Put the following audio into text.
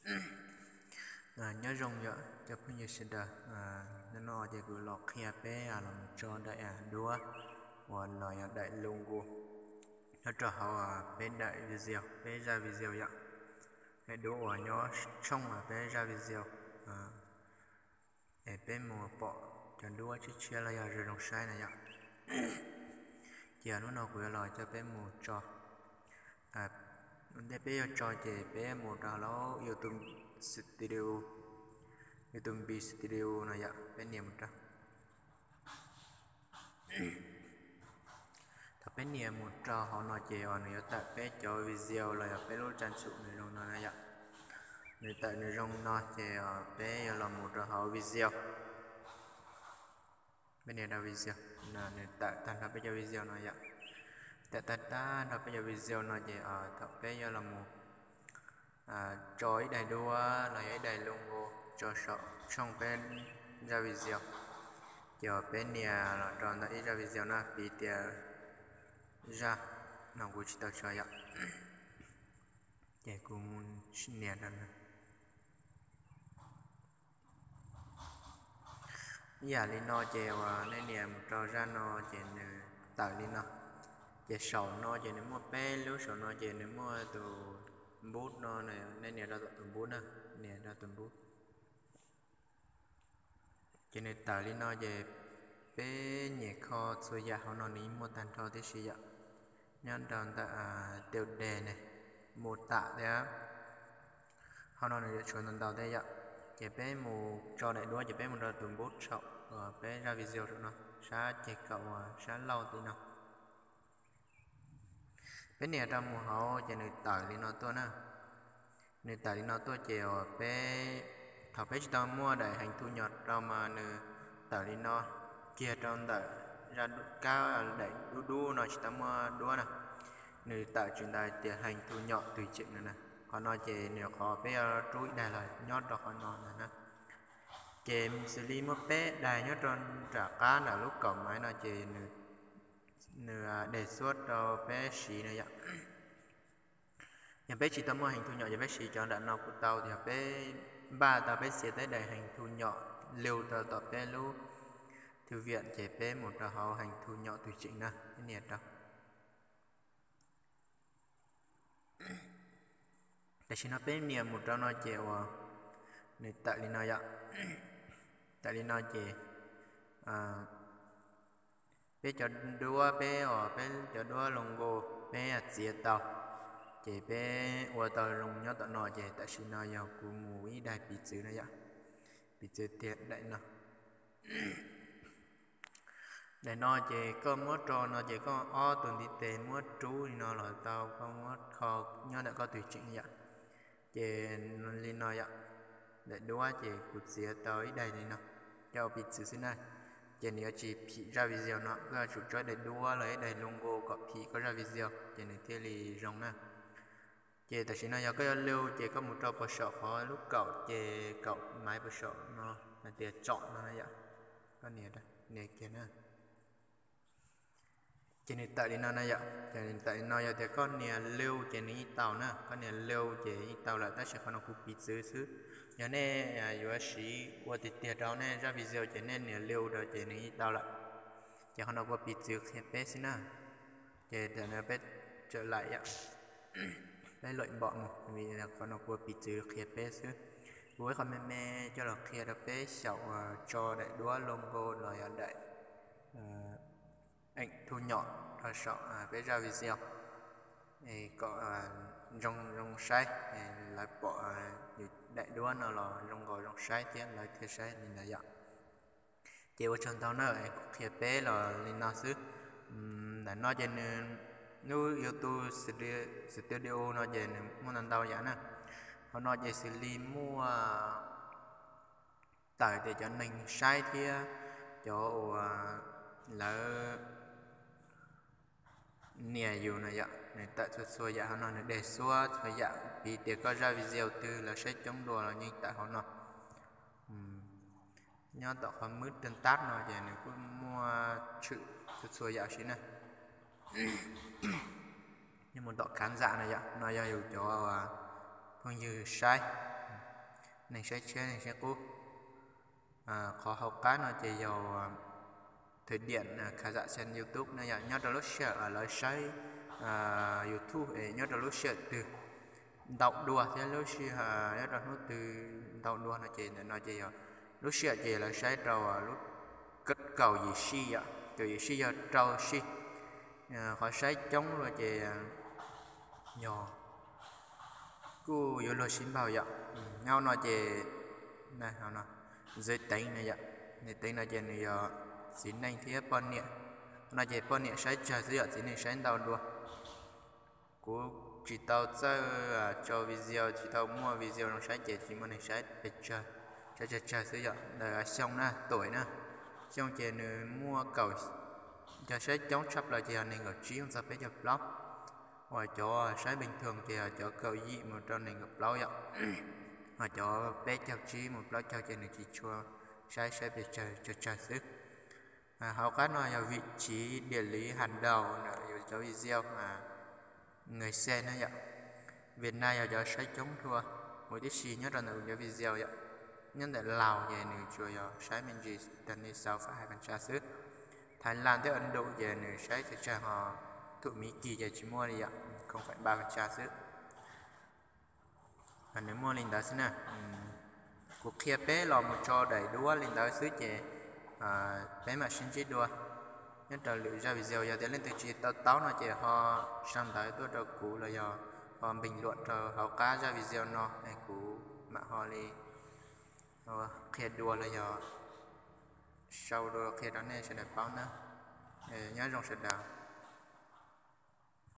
Nyob zoo yom cov phooj ywg sawv daws, hnub no ces kuv los qhia peb los mus tso daim duab uas los yog daim logo nyob rau hauv peb daim video, peb zaj video yom. Daim duab uas nyob tshooj peb zaj video, es peb mus pom cov duab tshiab tshiab los yog zoo zoo saib na yom. Ces hnub no kuv yuav los coj peb mus tso, ua ntej peb yuav tso ces peb mus rau hauv YouTube Studio, YouTube Studio no yom, peb nias mus rau. Thaum peb nias mus rau hauv no ces nws yuav tawm peb cov video los yog peb lub tsab ntxhum nws zoo no na yom. Nws tawm nws zoo no ces peb yuav los mus rau hauv video. Peb nias rau video, nws tawm tag nrho peb cov video no yom. Tawm tag tag nrho peb cov video no ces thaum peb yuav los mus tso ib daim duab los yog ib daim logo tso saum tshooj peb zaj video. Ces peb nias los rau ntawm ib zaj video na, piv tias zaj no kuv tsis tau tso yom. Ces kuv mus nias rau na. Ib yam li no ces uas nej nias mus rau zaj no ces nws tawm li no. Ces saum no ces nws muaj peb lub, saum no ces nws muaj tus npub no, nej nias rau tom tus npub na, nias rau tus npub. Ces nws tawm li no ces peb nyem kho txhua yam hauv no nws yeej muaj tag nrho tib si yom. Nyob rau ntawm tiu des ne, mus tam thiab, hauv no nws yuav tshuav ntau ntau thiab yom. Ces peb mus tso daim duab ces peb mus rau tus npub saum peb zaj video saum no, sab ceg kaum uas sab laug tim no. Peb nias rau mus hauv ces nws tawm li no tuaj na. Nws tawm li no tuaj ces uas peb, thaum peb tsis tau muaj daim heev thu nyom rau mas nws tawm li no kiag rau ntawm zaj kab daim dub dub no tsis tau muaj duab na. Nws tawm tsis ntawd tias heev thu nyom twg tseem no na. Qhov no ces nws qhov peb yuav rub ib daim los nyob rau qhov no na. Ces xws li muaj peb daim nyob rau nram qab nram lub kaum maiv no ces nws des xuab rau peb siv na yom. Yog peb tsis tau muaj heev thu nyom ces peb siv cov nram no kuj tau, yog peb npaj tau peb txiav tau daim heev thu nyom lug rau tom peb lub thư viện ces peb mus rau hauv heev thu nyom twg tseem na, peb nias rau. Tam sim no peb nias mus rau no ces uas nws tawm li no yom. Tawm li no ces peb cov duab, peb os, peb cov duab logo peb txiav tau, ces peb ua tau zoo nyob tom no ces tam sim no yog kuv mus ib daim piv txwv no yom. Piv txwv tias daim no. Daim no ces koj muab rau no ces koj ob tug ntiv tes muab rub li no los tau, koj muab kho nyob ntawm koj twg tseem yom. Ces li no yom, daim duab ces kuv txiav tau ib daim li no, coj ua piv txwv xwb na. Ces nws yuav tsis phim zaj video no, koj yuav tsum tso ib daim duab los ib daim logo kom phim koj zaj video ces nws thiaj li zoo na. Ces tam sim no yog koj yuav lug ces koj mus rau puag saum qhov lub kaum ces kaum maiv puag saum no hais tias tsom no na yom. Koj nias kiag na. Ces nws tawm li no na yom, ces nws tawm li no yog tias koj nias lug ces nws yeej tau na, koj nias lug ces yeej tau lawm tab sis qhov no kuv piv txwv xwb. Yog nej yuav siv ua tiag tiag rau nej zaj video ces nej nias lug rau ces nws yeej tau lawm. Ces qhov no kuv piv txwv qhia peb xwb na. Ces tam no peb tsawm laim yom, peb luam npom mus vim qhov no kuv piv txwv qhia peb xwb. Kuv ua ib qho me me coj los qhia rau peb xyaum uas tso daim duab logo los yog daim eem thu nyom rau saum peb zaj video kom zoo zoo saib, lawv pom yus daim duab no los zoo nkaus zoo saib thiab lawv thiaj saib li ntawd yom. Ces ua tsaug ntau na, kuv qhia peb los li no xwb. Ntawm no ces nws lub YouTube Studio no ces nws muaj ntau ntau yam na. Qhov no ces xws li muaj tawm tias cov neeg saib thiab cov uas lawv nias yus na yom, nws tawm txhua txhua yam hauv no, nws dej xuab txhua yam, piv tias koj zaj video twg lawv saib coob dua los yeej tawm hauv no. Nyob tom qhov mub rag tab no ces nws kuj muaj tshwm txhua txhua yam si na. Nyob mus tom kav ntxam no yom, no yog yus cov phooj ywg saib. Neeg saib tsheb, neeg saib qub. Qhov hauv qab no ces yog thời điểm khán giả xem YouTube no yom, nyob rau lub sij hawm lawv saib YouTube es nyob rau lub sij hawm twg ntau dua thiab lub sij hawm nyob rau hnub twg ntau dua no ces ntawm no ces yog lub sij hawm ces lawv saib rau lub kaum yim sij yom, kaum yim sij yog rau sij. Qhov saib coob dua ces yog kuj yuav luag sib npaug yom. Nyob no ces giới tính no yom, giới tính no ces nws yog txiv neej thiab poj niam. No ces poj niam saib tsawg xwb yom, txiv neej saib ntau dua. Kuv tsis tau txawj tso video, tsis tau muaj video zoo saib ces tsis muaj neeg saib pes tsawg, saib tsawg tsawg xwb yom. Ntawm xyoo na, tuổi na, xyoo ces nws muaj kaum, cov saib coob tshaj plaws ces yog nees nkaum tsib mus txog peb caug plaub, uas cov saib bình thường ces yog cov kaum yim mus rau nees nkaum plaub yom, ho cov peb caug tsib mus plaub caug ces nws tsis tshua saib, saib pes tsawg tsawg xwb. Hauv qab no yog vị trí địa lý hàng đầu ntawm yus cov video người xem na yom. Việt Nam yog cov saib coob dua huv tib si nyob rau ntawm kuv cov video yom. Nyob ntawm Laus ces nws tsuas yog saib me ntsis tag li sáu phẩy hai phần trăm xwb. Thái Lan thiab Ấn Độ ces nws saib tsawg tsawg, ho Thổ Nhĩ Kỳ ces tsis muaj li yom, không phẩy ba phần trăm xwb. Nws muaj li ntawd xwb na. Kuv qhia peb los mus tso daim duab li ntawd xwb ces peb mam sib ntsib dua nyob rau lwm zaj video. Yog tias leej twg tsis to taub no ces ho sau ntawv tuaj rau kuv los yog ho bình luận rau hauv qab zaj video no es kuv mam ho li qhia dua los yog sau dua qhia rau nej sawv daws paub na. Nyob zoo sawv daws.